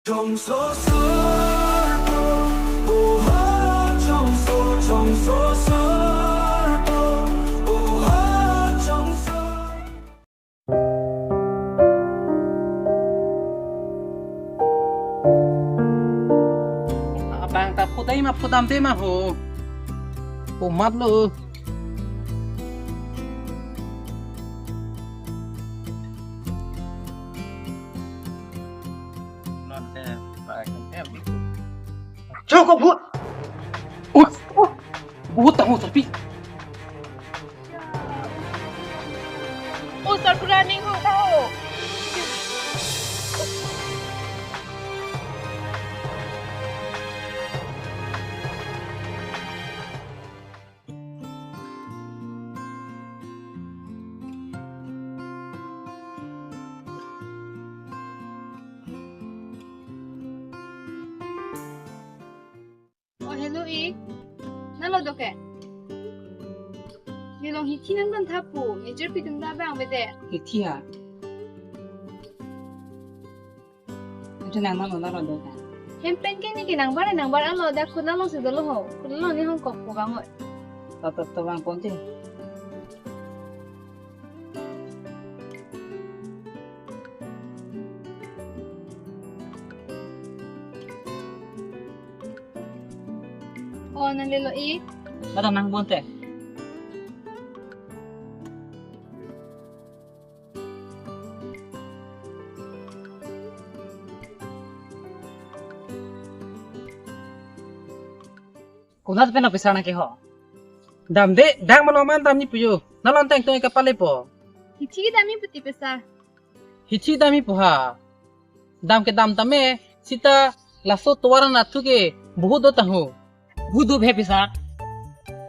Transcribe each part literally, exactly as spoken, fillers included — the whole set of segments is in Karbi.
Chongso sarpo, oha, chongso, chongso sarpo, oha, chongso. Abang ta phutai ma phutam te ma ho. Pumat lo. Chok, ko bhut. Ut, ut. Bhut ta ho tapi. O sir, pura ning ho ta ho. Oh, hello, eh. Nalo doke. Nelong hithi nangdon tha pu, ne jirpi atum ta bang bede. Hithi ha. Ante nang nalo nalo doke. Hem pen ke ne ke nangbar nangbar alo da kunalo si dolo ho. Kunalo ne hong kok ko bang oi. Tatat to bang ponte. Oh, nang lelo i. Bata nang bonte. Konat pen officer nang ke ho. Damde, dang mano man damji pu jo. Nalon teng tong kapale po. Hithi damji pu ti pesar. Hithi damji pu ha. Dam ke dam tame, sita laso tovar anatthu ke bhut do ta ho. Bhut do bhe pesar.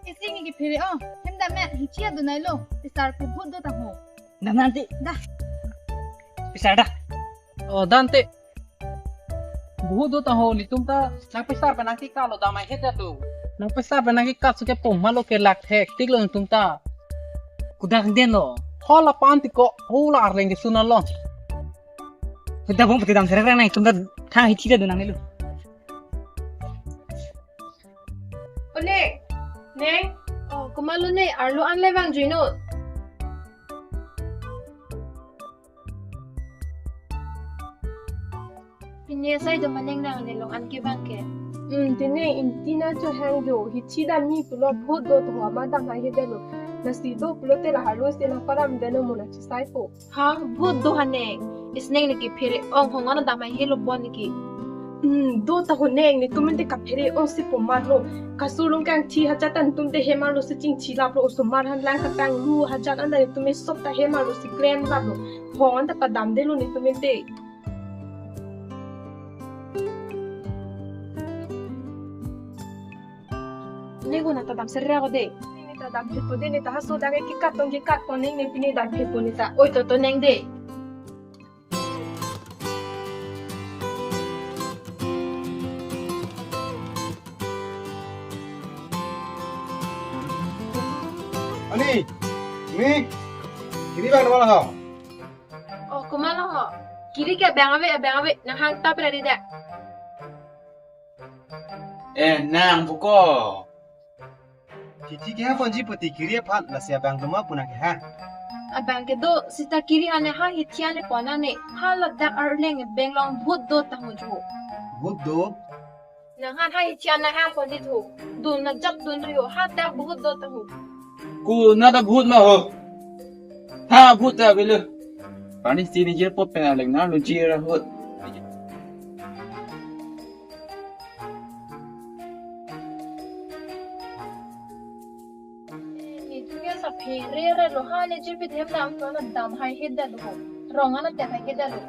Isi ngi ke phere o, hem dam me hithi adonai lo, pesar pu bhut do ta ho. Dam nanti. Da. Pesar da. Oh, dante. Bhut do ta ho, netum ta nang pesar pen nang kikalo damai heda do. Nang pesar pen nang kikalo ke pom malo ke lak thek tik lo netum ta. Kudak den lo. Hola pan ti ko, hola arleng ke sunan lo. Heda bom pati dam serek rang nang netum ta thang hithi ta do nang nelo. O ne, ne. Oh, komatlo ne, arlo an le vang juino. Pine sai do maneng nang nelong an ke bang ke. Hmm, tine ingtina cho hang jo, hithi damji pulo bhut do to ama damhai heda lo. Nasi do pulote la harlo si nang param deno mona chisai po. Ha, bhut do ha ne. Isneng ne ke phere ong hong ano damhai helo bon ne ke. Hmm, do ta ho neng netum mente kaphere ong si pomat lo. Kasurung kangthi hajat an tum te hemar lo si chingchi lap lo osomar han lang katang lu hajat an netum me sop ta hemar lo si klem lap lo. Hong an ta padam de lo netum mente. Ne ko nang ta dam serra ko de. Ne ta dam phet po de, ne ta haso dang ke kat tong ke kat po neng ne pine dam phet po ne ta. Oi to to neng de. Ani, ni, kiri bang nama ho? Oh, komatlo ho. Kiri ke abang ave, abang ave, nang hang tap ra di da. Eh, nang buko. Hithi ke ha ponji pu ti kiri aphan lasi abang do ma pu nang ke ha. Abang ke do sita kiri ane ha hithi ane pon ane ha ladak arleng benglong bhut do ta ho jo. Bhut do? Nang han ha hithi ane ha ponji tho. Dun na jak dun ri ho ha dak bhut do ta ho. Konat abhut ma ho. Ha bhut ta avelo. Pani sini je pot pen aleng na lunji ra hut. Netum ke sa phere re lo ha ne jirpi hem dam to na damhai heda lo. Rong ana tehai heda lo.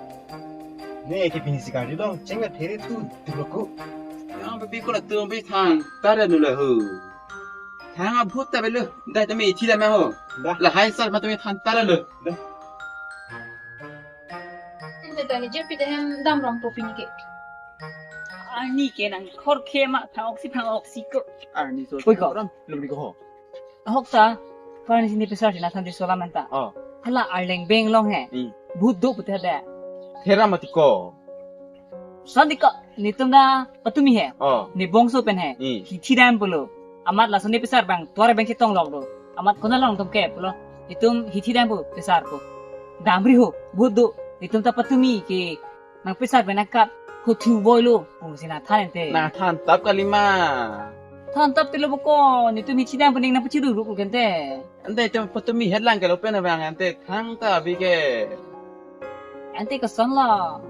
Ne ke pini sikari dong, cheng na phere tu, tu lo ko. Yang pe pi ko la tu pe than, ta re nu le ho. Thang abhut ta avelo, dai tame ithi dam ho. Da. Lahai sar ma tame than ta re lo. Da. Ante ta ne jirpi hem dam rong po pini ke. Arni ke nang khor khe ma thang oksi thang oksi ko. Arni so. Oi ko. Ram, lum ni ko ho. Ahok ta, kar ni sini pesar sina than di sola menta. Oh. Hala arleng benglong he. Hmm. Bhut do pute be. Thera mati ko. Sandika, netum ta patumi he. Oh. Ne bongso pen he. Hmm. Hithi dam pulo. Amat lason ne pesar abang, tovar abang chetong lok do. Amat konat along netum ke pulo. Netum hithi dam pu pesar pu. Damri ho, vote do. Netum ta patumi ke nang pesar pen nangkat huthu boy lo. Pu si nangthan ente. Nangthan tap kalima. Than tap tilo boko, netum hithi dam pu ning nangpachiru ruk ente. Ante netum patumi het lang ke lo pen abang ante thangta abi ke. Ante koson lo.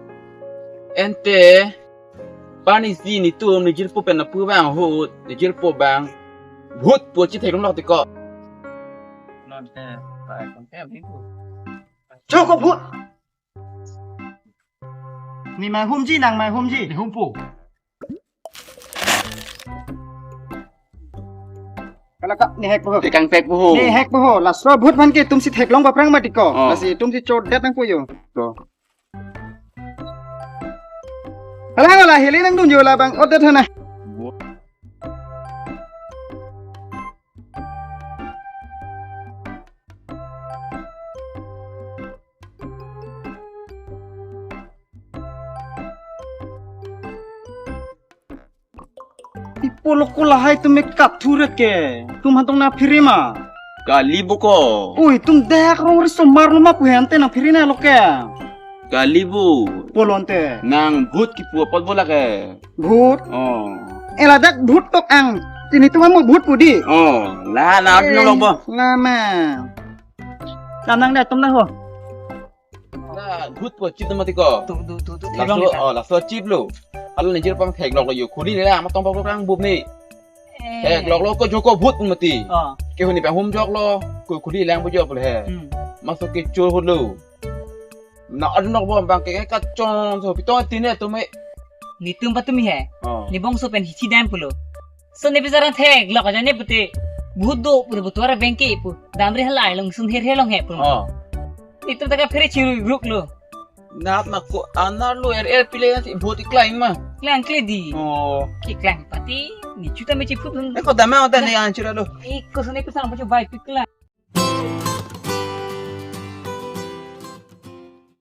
Ante pani si netum nejirpo pen lapu abang ahut, nejirpo abang vote pu chetheklong lok tiko. Non te, pa kon te abi ko. Choko vote. Ne mai humji, nang mai humji. Ne humpo. Kalaka, ne hek po ho. Tekang pek po ho. Ne hek po ho. Laso vote aphan ke netum si theklong ba aphrang mati ko. Oh. Lasi netum si chodet nangpo yo. To. Hala, hala, heli nangdun yo labang. Odet hana. Ipoloko lahai netum ekap thuret ke. Netum hantong nangphere ma. Kali boko. Oi, netum dak rong risomar lo ma pu he ante nangphere na lo ke. Kali bo. Pulo ante. Nang vote kipu apot bo lake. Vote? Oh. Eh, ladak vote tok ang. Sini netum amo vote pu di. Oh, la na. Eh, nang lo bo. Lama. Tanang dak netum na ho. La vote pu chip mati ko. Tu, tu, tu, tu, laso, theklong kita. Oh, laso chip lo. Alo nejirpo abang theklok lo yo. Khuli le ama tong bok lo kang bup ni. Eh. Theklok lo ko joko vote mati. Oh. Ke huni abang hum jok lo. Ko khuli lang bo jok le he. Hmm. Maso ke chor hut lo. Na adnok bo abang ke kachon so pitong tine to me. Netum patumi he. Oh. Ne bongso pen hithi dam pulo. So ne bichara theklok aja ne pute. Vote do pute vote tovar abang ke pu. Damri halai along sun her her along he pu. Oh. Netum ta kaphere chiru ruk lo. Nat ma ko anar lo er er pile si vote klang ma. Klang kle di. Oh. Ke klang pati. Ne chuta me chiput. Eh, ko dama ota ne anchura lo. Iko sene pisang pacho bai pikla.